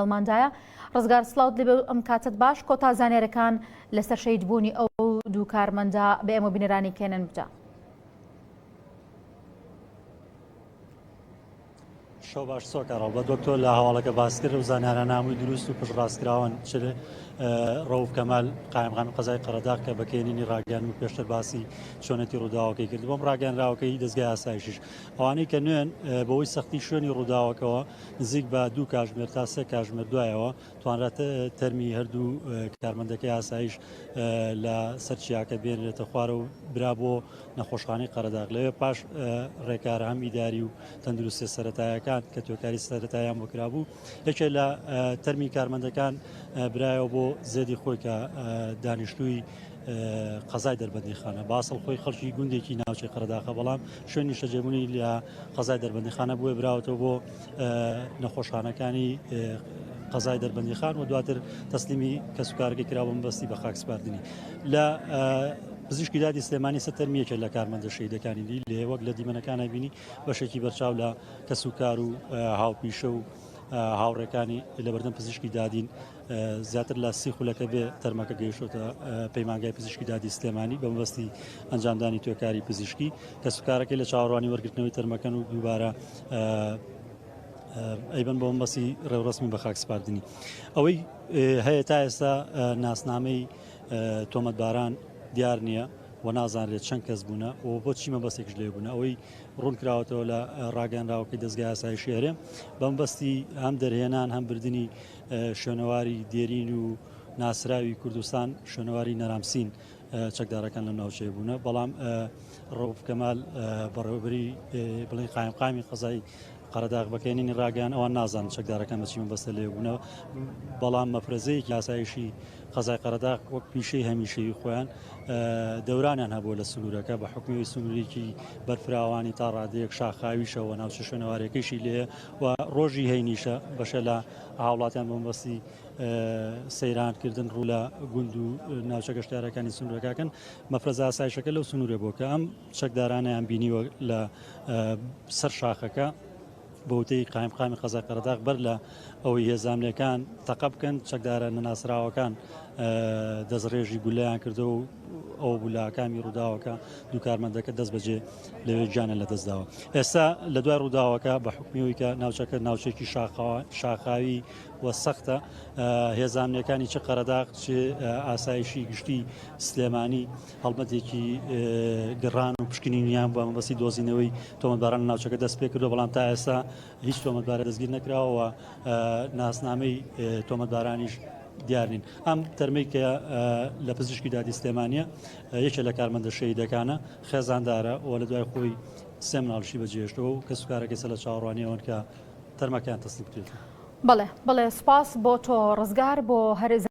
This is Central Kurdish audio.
لەگەڵماندایە. ڕزگار سڵاوت لێبێ و ئەم کاتەت باش، کۆتا زانیارەکان لەسەر شەهیدبوونی ئەو دوو کارمەندە بە ئێمە و بینەرانی کێنن بدە. شەو باش سۆکار هەڵبەت وەک تۆ لە هەواڵەکە باس کرد و زانیارانە هەمووی دروست و پشتڕاستکراون چ ڕەوف کەمال قایمقامی قەزای قەرەداغ کە بە کێنینی ڕاگەیاند و پێشتر باسی چۆنێتی ڕووداوەکەی کرد بۆم ڕاگەیانراوەکەی دەزگای ئاسایشیش ئەوانەی کە نوێن بەوەی سەختی شوێنی ڕووداوەکەوە نزیک بە دوو کاژمێر تا سێ کاژمێر دوایەوە توانرا تەرمی هەردوو کارمەندەکەی ئاسایش لە سەر چیاکە بێنرێتە خوارە و برا بۆ نەخۆشخانەی قەرەداغ لەوێ پاش ڕێکارە هەم ئیداری و تەندروستیە سەرەتایەکان کە توێکاری سەرەتایان بۆ کرابوو یەکێ لە تەرمی کارمەندەکان برایەوە بۆ زێدی خۆی کە دانیشتووی قەزای دەربەندیخانە باسڵ خۆی خەڵکی گوندێکی ناوچەی قەرەداخە بەڵام شوێن نیشتەجێبوونی لە قەزای دەربەندیخانە بووە براوەتەوە بۆ نەخۆشخانەکانی قەزای دەربەندیخان و دواتر تەسلیمی کەسوکارەکەی کرا بە مەبەستی بە خاک سپاردنی لە پزیشکی دادی سلێمانی سە تەرمی یەکێک لە کارمەندە شەهیدەکانی دی لێ وەک لە دیمەنەکانە بینی بەشێکی بەرچاو لە کەسوکار و هاوپیشە و هاوڕێکانی لەبەردەم پزیشکی دادین زیاتر لە سی خولەکە بێ تەرمەکە گەیشتۆتە پەیمانگای پزیشکی دادی سلێمانی بە مەبەستی ئەنجامدانی توێکاری پزیشکی کەسوکارەکەی لە چاوەڕوانی وەرگرتنەوەی تەرمەکەن و دووبارە ئەیبەن بۆ مەبەستی ڕێوڕەسمی بە خاک سپاردنی ئەوەی هەیە تا ئێستا ناسنامەی تۆمەتباران دیار نییە و نازانرێت چەند کەس بوونە و بۆ چی مەبەستێکش لێ بوونە ئەوەی ڕوون کراوەتەوە لە ڕاگەنراوەکەی دەستگای ئاسایشی هەرێم بەمبەستی هەم دەرهێنان هەم بردننی شوێنەواری دێرین و ناسراوی کوردستان شوێنەواری نەرامسین چەکدارەکان لەم ناوچەیە بوونە بەڵام ڕەوف کەمال بەڕێوەبەری بڵێن قایمقامی قەزای قەرەداغ بەکەێنینی ڕاگەیان ئەوان نازانن چەکدارەکان بەچی مەبەستە لێ بوونەوە بەڵام مەفرەزەیەکی ئاسایشی قەزای قەرەداغ وەک پیشەی هەمیشەی خۆیان دەورانیان هەبووە لە سنوورەکە بە حکومی سنوورێکی بەرفراوانی تا ڕادەیەک شاخاویشەوە ناوچە شوێنەوارەکەیشی لێ و ڕۆژی هەینیشە بەشە لە هاوڵاتیان بۆ مەبەستی سەیران کردن ڕوو لە گوند و ناوچە گەشتیارەکانی سنوورەکەکەن مەفرەزە ئاسایشەکە لەو سنوورە بووە کە ئەم چەکدارانیان بینیوە لە سەر شاخەکە بەوتەی قایمقامی قەزای قەرەداغ بەر لە ئەوەی هێزامنیەکان تەقە بکەن چەکدارە نەناسراوەکان دەستڕێژی گولەیان کردو و ئەو بوو لە ئاکامی ڕووداوەکە دوو کارمەندەکە دەست بەجێ لەوێ گیانیان لەدەستداوە ئێستا لە دوای ڕووداوەکە بە حکومیەوەی کە ناوچەکە ناوچێکی شاخاوی و سەختە هێزامنیەکانی چ قەرەداغ چ ئاسایشی گشتی سلێمانی هەڵمەتێکی گڕان و پشکنینیان بە مەبەستی دۆزینەوەی تۆمەتباران لە ناوچەکە دەست پێ کردو بەڵام تا ئێستا هیچ تۆمەتبارە دەستگیر نەکراوە ناسنامەی تۆمەتبارانیش دیار نین ئەم تەرمەی کە لە پزیشکی دادی سلێمانیە یەکێ لە کارمەندە شەهیدەکانە خێزاندارە و لە دوای خۆی سێ مناڵیشی بەجێهێشتەوە و کەسوکارەکەی سەر لە چاوەڕوانیەوەن کە تەرمەکەیان تەسلیم بکرێت. بەڵێ بەڵێ سوپاس بۆ تۆ ڕزگار بۆ هەر.